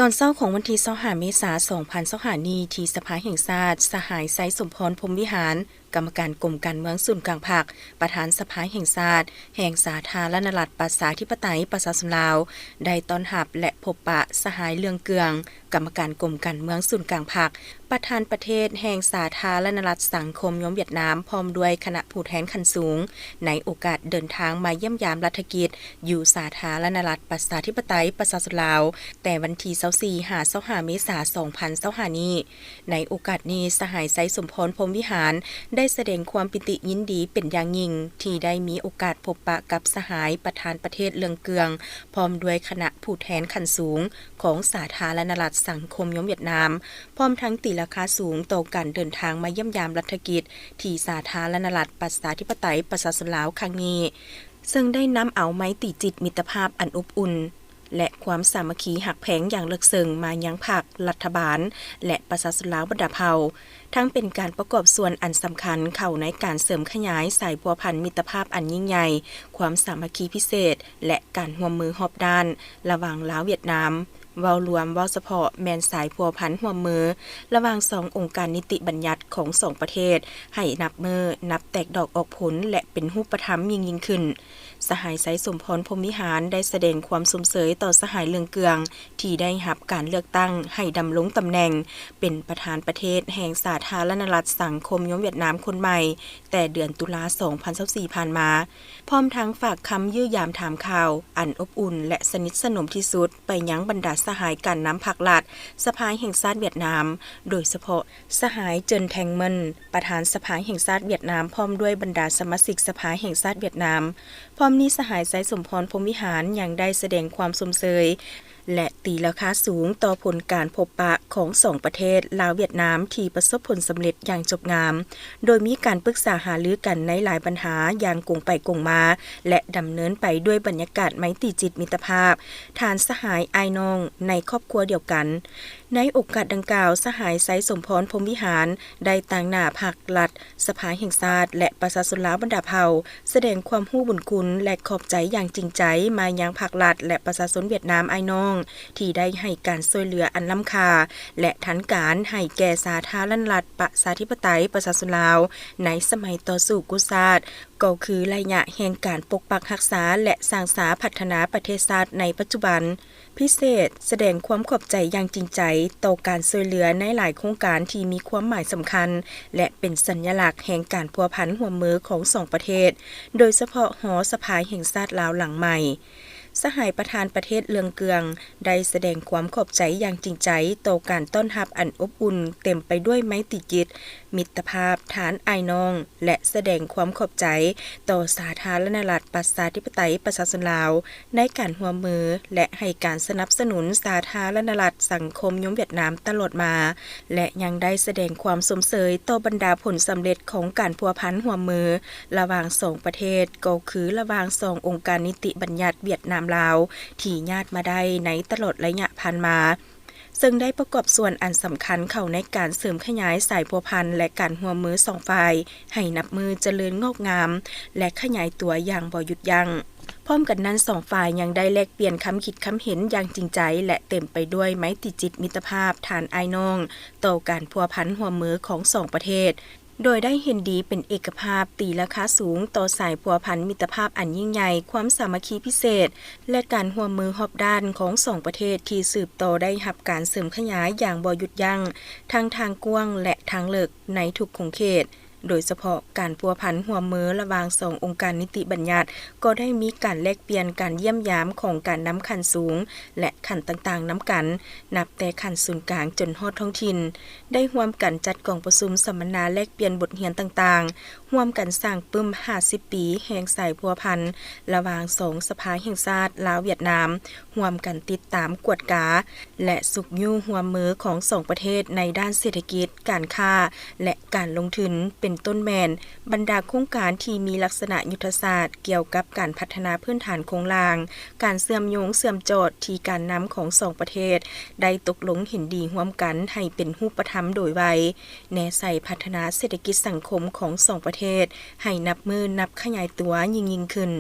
ຕອນເຊົ້າຂອງວັນທີຊາວຫ້າ ເມສາ ສອງພັນຊາວຫ້ານີ້ ທີ່ສະພາແຫ່ງຊາດ, ສະຫາຍ ໄຊສົມພອນ ພົມວິຫານ, ກຳມະການກົມການເມືອງສູນກາງພັກ, ປະທານສະພາແຫ່ງຊາດ ແຫ່ງສາທາລະນະລັດ ປະຊາທິປະໄຕ ປະຊາຊົນລາວ ໄດ້ຕ້ອນຮັບ ແລະ ພົບປະສະຫາຍ ເຫຼືອງເກືອງ, ກຳມະການກົມການເມືອງສູນກາງພັກ, ປະທານປະເທດແຫ່ງສາທາລະນະລັດສັງຄົມນິຍົມຫວຽດນາມ ພ້ອມດ້ວຍຄະນະຜູ້ແທນຂັ້ນສູງ ໃນໂອກາດເດີນທາງມາຢ້ຽມຢາມລັດຖະກິດ ຢູ່ສາທາລະນະລັດປະຊາທິປະໄຕປະຊາຊົນລາວ ແຕ່ວັນທີຊາວສີ່ ຫາ ຊາວຫ້າ ເມສາ ສອງພັນຊາວຫ້ານີ້. ໃນໂອກາດນີ້, ສະຫາຍ ໄຊສົມພອນ ພົມວິຫານ ໄດ້ສະແດງຄວາມປີຕິຍິນດີເປັນຢ່າງຍິ່ງ ທີ່ໄດ້ມີໂອກາດພົບປະກັບສະຫາຍປະທານປະເທດ ເຫຼືອງເກືອງ ພ້ອມດ້ວຍຄະນະຜູ້ແທນຂັ້ນສູງຂອງສາທາລະນະລັດສັງຄົມນິຍົມຫວຽດນາມ, ພ້ອມທັງຕີລາຄາສູງຕໍ່ການເດີນທາງມາຢ້ຽມຢາມລັດຖະກິດ ທີ່ສາທາລະນະລັດປະຊາທິປະໄຕປະຊາຊົນລາວຄັ້ງນີ້, ເຊິ່ງໄດ້ນຳເອົາໄມຕີຈິດມິດຕະພາບອັນອົບອຸ່ນ ແລະ ຄວາມສາມັກຄີຮັກແພງຢ່າງເລິກເຊິ່ງມາຍັງພັກ, ລັດຖະບານ ແລະ ປະຊາຊົນລາວບັນດາເຜົ່າ, ທັງເປັນການປະກອບສ່ວນອັນສຳຄັນເຂົ້າໃນການເສີມຂະຫຍາຍສາຍພົວພັນມິດຕະພາບອັນຍິ່ງໃຫຍ່, ຄວາມສາມັກຄີພິເສດ ແລະ ການຮ່ວມມືຮອບດ້ານລະຫວ່າງລາວ-ຫວຽດນາມ. ເວົ້າລວມ, ເວົ້າສະເພາະແມ່ນສາຍພົວພັນຮ່ວມມືລະຫວ່າງສອງອົງການນິຕິບັນຍັດຂອງສອງປະເທດ ໃຫ້ນັບມື້ນັບແຕກດອກອອກຜົນ ແລະ ເປັນຮູບປະທຳຍິ່ງໆຂຶ້ນ. ສະຫາຍ ໄຊສົມພອນ ພົມວິຫານ ໄດ້ສະແດງຄວາມຊົມເຊີຍຕໍ່ສະຫາຍ ເຫຼືອງເກືອງ ທີ່ໄດ້ຮັບການເລືອກຕັ້ງໃຫ້ດຳລົງຕຳແໜ່ງເປັນປະທານປະເທດແຫ່ງສາທາລະນະລັດສັງຄົມນິຍົມຫວຽດນາມຄົນໃໝ່ ແຕ່ເດືອນຕຸລາ ສອງພັນຊາວສີ່ຜ່ານມາ, ພ້ອມທັງຝາກຄຳຢ້ຽມຢາມຖາມຂ່າວອັນອົບອຸ່ນ ແລະ ສະໜິດສະໜົມທີ່ສຸດໄປຍັງບັນດາສະຫາຍການນຳພັກລັດ, ສະພາແຫ່ງຊາດຫວຽດນາມ, ໂດຍສະເພາະສະຫາຍ ເຈີນ ແທງເມິນ ປະທານສະພາແຫ່ງຊາດຫວຽດນາມ ພ້ອມດ້ວຍບັນດາສະມາຊິກສະພາແຫ່ງຊາດຫວຽດນາມ. ພ້ອມນີ້, ສະຫາຍ ໄຊສົມພອນ ພົມວິຫານ ຍັງໄດ້ສະແດງຄວາມຊົມເຊີຍ ແລະ ຕີລາຄາສູງຕໍ່ຜົນການພົບປະຂອງສອງປະເທດ ລາວ-ຫວຽດນາມ ທີ່ປະສົບຜົນສຳເລັດຢ່າງຈົບງາມ, ໂດຍມີການປຶກສາຫາລືກັນໃນຫຼາຍບັນຫາຢ່າງກົງໄປກົງມາ ແລະ ດຳເນີນໄປດ້ວຍບັນຍາກາດໄມຕີຈິດມິດຕະພາບ, ທ່ານສະຫາຍອ້າຍນ້ອງໃນຄອບຄົວດຽວກັນ. ໃນໂອກາດດັ່ງກ່າວ, ສະຫາຍ ໄຊສົມພອນ ພົມວິຫານ ໄດ້ຕາງໜ້າພັກລັດ, ສະພາແຫ່ງຊາດ ແລະ ປະຊາຊົນລາວບັນດາເຜົ່າ ສະແດງຄວາມຮູ້ບຸນຄຸນ ແລະ ຂອບໃຈຢ່າງຈິງໃຈມາຍັງພັກລັດ ແລະ ປະຊາຊົນຫວຽດນາມອ້າຍນ້ອງ ທີ່ໄດ້ໃຫ້ການຊ່ວຍເຫຼືອອັນລ້ຳຄ່າ ແລະ ທັນການໃຫ້ແກ່ສາທາລະນະລັດປະຊາທິປະໄຕປະຊາຊົນລາວ ໃນສະໄໝຕໍ່ສູ້ກູ້ຊາດ, ກໍຄືໄລຍະແຫ່ງການປົກປັກຮັກສາ ແລະ ສ້າງສາພັດທະນາປະເທດຊາດໃນປັດຈຸບັນ. ພິເສດ, ສະແດງຄວາມຂອບໃຈຢ່າງຈິງໃຈຕໍ່ການຊ່ວຍເຫຼືອໃນຫຼາຍໂຄງການທີ່ມີຄວາມໝາຍສຳຄັນ ແລະ ເປັນສັນຍະລັກແຫ່ງການພົວພັນຮ່ວມມືຂອງສອງປະເທດ, ໂດຍສະເພາະຫໍສະພາແຫ່ງຊາດລາວຫຼັງໃໝ່. ສະຫາຍປະທານປະເທດ ເລື່ອງເກືອງ ໄດ້ສະແດງຄວາມຂອບໃຈຢ່າງຈິງໃຈຕໍ່ການຕ້ອນຮັບອັນອົບອຸ່ນເຕັມໄປດ້ວຍໄມຕີຈິດ ມິດຕະພາບ ທ່ານອ້າຍນ້ອງ ແລະ ສະແດງຄວາມຂອບໃຈຕໍ່ສາທາລະນະລັດປະຊາທິປະໄຕປະຊາຊົນລາວ ໃນການຮ່ວມມື ແລະ ໃຫ້ການສະໜັບສະໜູນສາທາລະນະລັດສັງຄົມນິຍົມຫວຽດນາມຕະຫຼອດມາ ແລະ ຍັງໄດ້ສະແດງຄວາມຊົມເຊີຍຕໍ່ບັນດາຜົນສຳເລັດຂອງການພົວພັນຮ່ວມມືລະຫວ່າງສອງປະເທດ, ກໍຄືລະຫວ່າງສອງອົງການນິຕິບັນຍັດຫວຽດນາມ-ລາວ ທີ່ຍາດມາໄດ້ໃນຕະຫຼອດໄລຍະຜ່ານມາ. ເຊິ່ງໄດ້ປະກອບສ່ວນອັນສຳຄັນເຂົ້າໃນການເສີມຂະຫຍາຍສາຍພົວພັນ ແລະ ການຮ່ວມມືສອງຝ່າຍ ໃຫ້ນັບມື້ຈະເລີນງອກງາມ ແລະ ຂະຫຍາຍຕົວຢ່າງບໍ່ຢຸດຢັ້ງ. ພ້ອມກັນນັ້ນ, ສອງຝ່າຍຍັງໄດ້ແລກປ່ຽນຄຳຄິດຄຳເຫັນຢ່າງຈິງໃຈ ແລະ ເຕັມໄປດ້ວຍໄມຕີຈິດມິດຕະພາບທ່ານອ້າຍນ້ອງ ຕໍ່ການພົວພັນຮ່ວມມືຂອງສອງປະເທດ. ໂດຍໄດ້ເຫັນດີເປັນເອກະພາບ, ຕີລາຄາສູງຕໍ່ສາຍພົວພັນມິດຕະພາບອັນຍິ່ງໃຫຍ່, ຄວາມສາມັກຄີພິເສດ ແລະ ການຮ່ວມມືຮອບດ້ານຂອງສອງປະເທດທີ່ສືບຕໍ່ໄດ້ຮັບການເສີມຂະຫຍາຍຢ່າງບໍ່ຢຸດຢັ້ງ, ທັງທາງກວ້າງ ແລະ ທາງເລິກໃນທຸກຂົງເຂດ. ໂດຍສະເພາະການພົວພັນຮ່ວມມືລະຫວ່າງສອງອົງການນິຕິບັນຍັດ ກໍໄດ້ມີການແລກປ່ຽນການຢ້ຽມຢາມຂອງການນຳຂັ້ນສູງ ແລະ ຂັ້ນຕ່າງໆນຳກັນ, ນັບແຕ່ຂັ້ນສູນກາງຈົນຮອດທ້ອງຖິ່ນ. ໄດ້ຮ່ວມກັນຈັດກອງປະຊຸມສຳມະນາແລກປ່ຽນບົດຮຽນຕ່າງໆ, ຮ່ວມກັນສ້າງປຶ້ມຫ້າສິບປີແຫ່ງສາຍພົວພັນລະຫວ່າງສອງສະພາແຫ່ງຊາດລາວຫວຽດນາມ, ຮ່ວມກັນຕິດຕາມກວດກາ ແລະ ຊຸກຍູ້ຮ່ວມມືຂອງສອງປະເທດໃນດ້ານເສດຖະກິດ, ການຄ້າ ແລະ ການລົງທຶນ, ເປັນຕົ້ນແມ່ນບັນດາໂຄງການທີ່ມີລັກສະນະຍຸດທະສາດກ່ຽວກັບການພັດທະນາພື້ນຖານໂຄງລ່າງ, ການເຊື່ອມໂຍງເຊື່ອມຈອດທີ່ການນຳຂອງສອງປະເທດໄດ້ຕົກລົງເຫັນດີຮ່ວມກັນໃຫ້ເປັນຮູບປະທຳໂດຍໄວ, ແນໃສ່ພັດທະນາເສດຖະກິດສັງຄົມຂອງສອງປະເທດໃຫ້ນັບມື້ນັບຂະຫຍາຍຕົວຍິ່ງໆຂຶ້ນ.